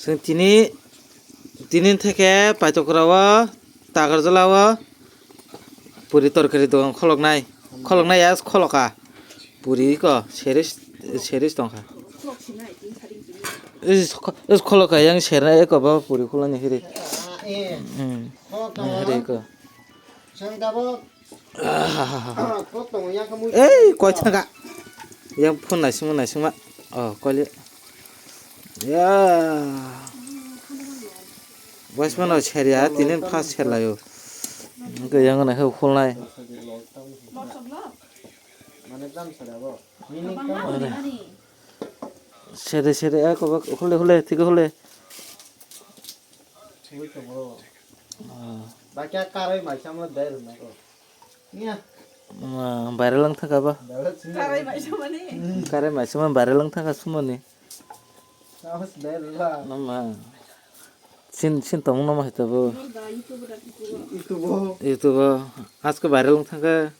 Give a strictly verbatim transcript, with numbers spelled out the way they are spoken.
Chwng tini, tini theke paitokra o, tagarjala o, puri torkari dogan kholoknai, kholoknai ya kholoka, puri ko seris, seris tongkha. Is, is kholoka yang sernai eko ba puri khulani hiri. Hmm. Hiri ko. Ei, koi thangka. Yang phone naisingma, naisingma. Oh, koi le. Ya. Boys mano seria, tinin first serlayo. Yang na he khulnai. Sere, sere, eh, kobak, hule, hule, thik hule. Thik tongo. Ah. Bakya karwi maisa mo dai rwna ko. Nya. Ma, viral lang thaka ba? Viral sini. Karwi maisa mani? Karwi maisa ma viral lang thaka sumoni. Saos dai rwla. Nama. Sin, sin tong nama hita bo. Nor da YouTube da tuku. YouTube. YouTube. Asko viral lang thaka.